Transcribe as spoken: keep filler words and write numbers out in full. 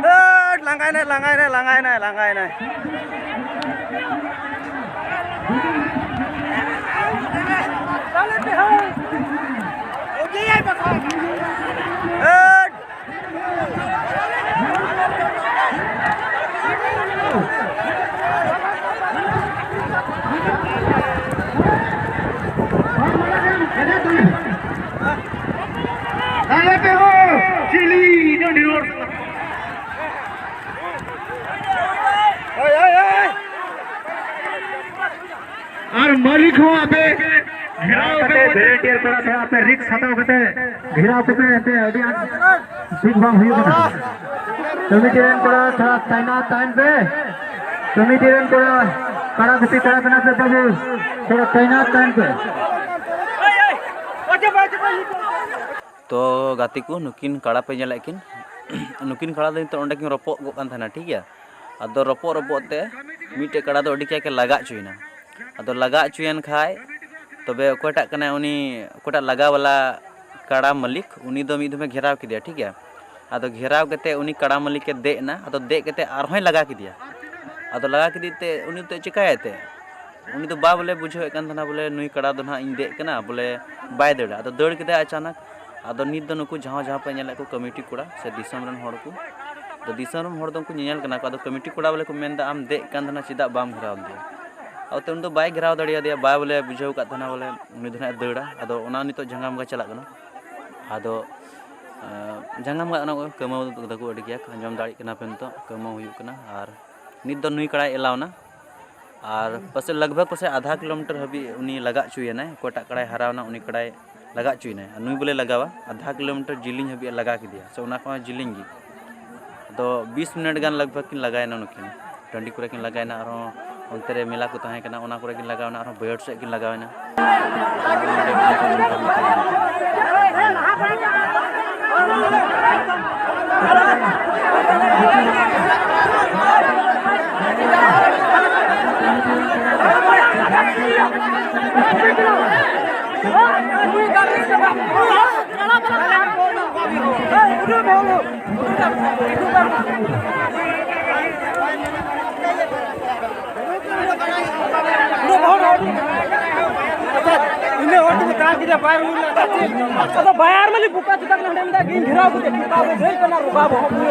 ᱫᱟᱹᱲ, ᱞᱟᱸᱜᱟᱭᱱᱟᱭ, ᱞᱟᱸᱜᱟᱭᱱᱟᱭ, ᱞᱟᱸᱜᱟᱭᱱᱟᱭ, ᱞᱟᱸᱜᱟᱭᱱᱟᱭ᱾ ᱫᱟᱹᱲ᱾ ᱟᱞᱮ ᱯᱮ ᱦᱚᱸ ᱪᱤᱞᱤ ᱤᱱᱟᱹ ᱰᱷᱮᱨ ᱦᱚᱲ ᱥᱟᱞᱟᱜ᱾ ᱦᱳᱭ, ᱦᱳᱭ, ᱦᱳᱭ᱾ ᱟᱨ ᱢᱟᱹᱞᱤᱠ ᱦᱚᱸ ᱟᱯᱮ ᱜᱷᱮᱨᱟᱣ ᱠᱟᱛᱮ, ᱯᱮ ᱵᱷᱚᱞᱮᱱᱴᱤᱭᱟᱨ ᱠᱚᱲᱟ ᱛᱷᱚᱲᱟ ᱟᱯᱮ ᱨᱤᱠᱥ ᱦᱟᱛᱟᱣ ᱠᱟᱛᱮ ᱜᱷᱮᱨᱟᱣ ᱠᱚᱯᱮ, ᱮᱱᱛᱮ ᱟᱹᱰᱤ ᱟᱸᱴ ᱴᱷᱤᱠ ᱵᱟᱝ ᱦᱩᱭᱩᱜ ᱠᱟᱱᱟ᱾ ᱠᱚᱢᱤᱴᱤ ᱨᱮᱱ ᱠᱚᱲᱟ ᱛᱷᱚᱲᱟ ᱛᱟᱭᱱᱟᱢ ᱛᱟᱦᱮᱱ ᱯᱮ᱾ ᱠᱚᱢᱤᱴᱤ ᱨᱮᱱ ᱠᱚᱲᱟ, ᱠᱟᱲᱟ ᱜᱩᱯᱤ ᱠᱚᱲᱟ ᱠᱟᱱᱟ ᱯᱮ ᱵᱟᱹᱵᱩ, ᱛᱷᱚᱲᱟ ᱛᱟᱭᱱᱟᱢ ᱛᱟᱦᱮᱱ ᱯᱮ᱾ ᱛᱚ ᱜᱟᱛᱮ ᱠᱚ, ᱱᱩᱠᱤᱱ ᱠᱟᱲᱟ ᱯᱮ ᱧᱮᱞᱮᱫ ᱠᱤᱱ, ᱱᱩᱠᱤᱱ ᱠᱟᱲᱟ ᱫᱚ ᱱᱤᱛᱚᱜ ᱚᱸᱰᱮ ᱠᱤᱱ ᱨᱚᱯᱚᱜ ᱜᱚᱜ ᱠᱟᱱ ᱛᱟᱦᱮᱱᱟ, ᱴᱷᱤᱠ ᱜᱮᱭᱟ᱾ ᱟᱫᱚ ᱨᱚᱯᱚᱜ ᱨᱚᱯᱚᱜ ᱛᱮ ᱢᱤᱫᱴᱮᱡ ᱠᱟᱲᱟ ᱫᱚ ᱟᱹᱰᱤ ᱠᱟᱡᱟᱠᱮ ᱞᱟᱜᱟ ᱦᱚᱪᱚᱭᱮᱱᱟ᱾ ᱟᱫᱚ ᱞᱟᱜᱟ ᱦᱚᱪᱚᱭᱮᱱ ᱠᱷᱟᱡ, ᱛᱚᱵᱮ ᱚᱠᱚᱭᱴᱟᱜ ᱠᱟᱱᱟᱭ ᱩᱱᱤ, ᱚᱠᱚᱭᱴᱟᱜ ᱞᱟᱜᱟ ᱵᱟᱞᱟ ᱠᱟᱲᱟ ᱢᱟᱹᱞᱤᱠ, ᱩᱱᱤ ᱫᱚ ᱢᱤᱫ ᱫᱷᱚᱢᱮ ᱜᱷᱮᱨᱟᱣ ᱠᱮᱫᱮᱭᱟ, ᱴᱷᱤᱠ ᱜᱮᱭᱟ᱾ ᱟᱫᱚ ᱜᱷᱮᱨᱟᱣ ᱠᱟᱛᱮ ᱩᱱᱤ ᱠᱟᱲᱟ ᱢᱟᱹᱞᱤᱠᱮ ᱫᱮᱡ ᱮᱱᱟ᱾ ᱟᱫᱚ ᱫᱮᱡ ᱠᱟᱛᱮ ᱟᱨᱦᱚᱸᱭ ᱞᱟᱜᱟ ᱠᱮᱫᱮᱭᱟ᱾ ᱟᱫᱚ ᱞᱟᱜᱟ ᱠᱮᱫᱮ ᱛᱮ ᱩᱱᱤ ᱫᱚ ᱪᱤᱠᱟᱭᱟᱭ ᱛᱮ? ᱩᱱᱤ ᱫᱚ ᱵᱟ ᱵᱚᱞᱮ ᱵᱩᱡᱷᱟᱹᱣᱮᱫ ᱠᱟᱱ ᱛᱟᱦᱮᱱᱟ ᱵᱚᱞᱮ ᱱᱩᱭ ᱠᱟᱲᱟ ᱫᱚ ᱱᱟᱦᱟᱜ ᱤᱧ ᱫᱮᱡ ᱠᱟᱱᱟ, ᱵᱚᱞᱮ ᱵᱟᱭ ᱫᱟᱹᱲᱟ᱾ ᱟᱫᱚ ᱫᱟᱹᱲ ᱠᱮᱫᱟᱭ ᱟᱪᱟᱱᱟᱠ᱾ ᱟᱫᱚ ᱱᱤᱛ ᱫᱚ ᱱᱩᱠᱩ ᱡᱟᱦᱟᱸ ᱡᱟᱦᱟᱸ ᱯᱮ ᱧᱮᱞᱮᱫ ᱠᱚ ᱠᱚᱢᱤᱴᱤ ᱠᱚᱲᱟ ᱥᱮ ᱫᱤᱥᱚᱢ ᱨᱮᱱ ᱦᱚᱲ ᱠᱚ, ᱟᱫᱚ ᱫᱤᱥᱚᱢ ᱨᱮᱱ ᱦᱚᱲ ᱫᱚ ᱩᱱᱠᱩ ᱧᱮᱧᱮᱞ ᱠᱟᱱᱟ ᱠᱚ᱾ ᱟᱫᱚ ᱠᱚᱢᱤᱴᱤ ᱠᱚᱲᱟ ᱵᱚᱞᱮ ᱠᱚ ᱢᱮᱱᱫᱟ, "ᱟᱢ ᱫᱮᱡ ᱠᱟᱱ ᱛᱟᱦᱮᱱᱟ, ᱪᱮᱫᱟᱜ ᱵᱟᱢ ᱜᱷᱮᱨᱟᱣ ᱞᱮᱫᱮᱭᱟ?" ᱟᱫᱚ ᱩᱱᱤ ᱫᱚ ᱵᱟᱭ ᱜᱷᱮᱨᱟᱣ ᱫᱟᱲᱮᱭᱟᱫᱮᱭᱟ, ᱵᱟ ᱵᱚᱞᱮ ᱵᱩᱡᱷᱟᱹᱣ ᱠᱟᱫ ᱛᱟᱦᱮᱱᱟ ᱵᱚᱞᱮ ᱩᱱᱤ ᱫᱚ ᱱᱟᱦᱟᱜ ᱮ ᱫᱟᱹᱲᱟ᱾ ᱟᱫᱚ ᱚᱱᱟ ᱱᱤᱛᱚᱜ ᱡᱷᱟᱸᱜᱟᱢ ᱜᱮ ᱪᱟᱞᱟᱜ ᱠᱟᱱᱟ᱾ ᱟᱫᱚ, ᱮᱸ, ᱡᱷᱟᱸᱜᱟᱢ ᱜᱮ ᱚᱱᱟ ᱠᱚ ᱠᱟᱹᱢᱟᱹᱣ ᱫᱟᱠᱚ ᱟᱹᱰᱤ ᱠᱟᱡᱟᱠ, ᱟᱸᱡᱚᱢ ᱫᱟᱲᱮᱭᱟᱜ ᱠᱟᱱᱟ ᱯᱮ ᱱᱤᱛᱚᱜ ᱠᱟᱹᱢᱟᱹᱣ ᱦᱩᱭᱩᱜ ᱠᱟᱱᱟ᱾ ᱟᱨ ᱱᱤᱛ ᱫᱚ ᱱᱩᱭ ᱠᱟᱲᱟᱭ ᱮᱞᱟᱣᱱᱟ᱾ ᱟᱨ ᱯᱟᱥᱮᱡ ᱞᱟᱜᱽ ᱵᱷᱟᱜᱽ ᱯᱟᱥᱮᱡ ᱟᱫᱷᱟ ᱠᱤᱞᱳᱢᱤᱴᱟᱨ ᱦᱟᱹᱵᱤᱡ ᱩᱱᱤ ᱞᱟᱜᱟ ᱦᱚᱪᱚᱭᱮᱱᱟᱭ᱾ ᱚᱠᱚᱭᱴᱟᱜ ᱠᱟᱲᱟᱭ ᱦᱟᱨᱟᱣᱱᱟ ᱩᱱᱤ ᱠᱟᱲᱟᱭ ᱞᱟᱜᱟ ᱦᱚᱪᱚᱭᱮᱱᱟᱭ, ᱟᱨ ᱱᱩᱭ ᱵᱚᱞᱮ ᱞᱟᱜᱟᱣᱟ ᱟᱫᱷᱟ ᱠᱤᱞᱳᱢᱤᱴᱟᱨ ᱡᱤᱞᱤᱧ ᱦᱟᱹᱵᱤᱡ ᱮ ᱞᱟᱜᱟ ᱠᱮᱫᱮᱭᱟ, ᱥᱮ ᱚᱱᱟ ᱠᱷᱚᱱ ᱦᱚᱸ ᱡᱤᱞᱤᱧ ᱜᱮ᱾ ᱟᱫᱚ ᱵᱤᱥ ᱢᱤᱱᱤᱴ ᱜᱟᱱ ᱞᱟᱜᱽ ᱵᱷᱟᱜᱽ ᱠᱤᱱ ᱞᱟᱜᱟᱭᱮᱱᱟ ᱱᱩᱠᱤᱱ᱾ ᱴᱟᱺᱰᱤ ᱠᱚᱨᱮ ᱠᱤᱱ ᱞᱟᱜᱟᱭᱮᱱᱟ, ᱟᱨᱦᱚᱸ ᱚᱱᱛᱮ ᱨᱮ ᱢᱮᱞᱟ ᱠᱚ ᱛᱟᱦᱮᱸ ᱠᱟᱱᱟ, ᱚᱱᱟ ᱠᱚᱨᱮ ᱠᱤᱱ ᱞᱟᱜᱟᱣᱮᱱᱟ, ᱟᱨᱦᱚᱸ ᱵᱟᱹᱭᱦᱟᱹᱲ ᱥᱮᱫ ᱠᱤᱱ ᱞᱟᱜᱟᱣᱮᱱᱟ᱾ ᱤᱱᱟᱹ ᱦᱚᱲ ᱠᱚ ᱫᱟᱜ ᱠᱮᱫᱟ, ᱵᱟᱭ ᱨᱩᱣᱟᱹᱲ ᱞᱮᱱᱟ᱾ ᱟᱫᱚ ᱵᱟᱭᱟᱨ ᱢᱟᱞᱤ ᱵᱚᱠᱟ ᱪᱮᱫᱟᱜ ᱱᱚᱰᱮ ᱢᱮᱱᱫᱟ ᱤᱧ ᱜᱷᱮᱨᱟᱣ ᱠᱮᱫᱟ, ᱪᱮᱫ ᱠᱟ ᱵᱚ ᱜᱟᱹᱭ ᱠᱟᱱᱟ ᱨᱚᱜᱟ ᱵᱚᱦᱚᱜ ᱠᱚ᱾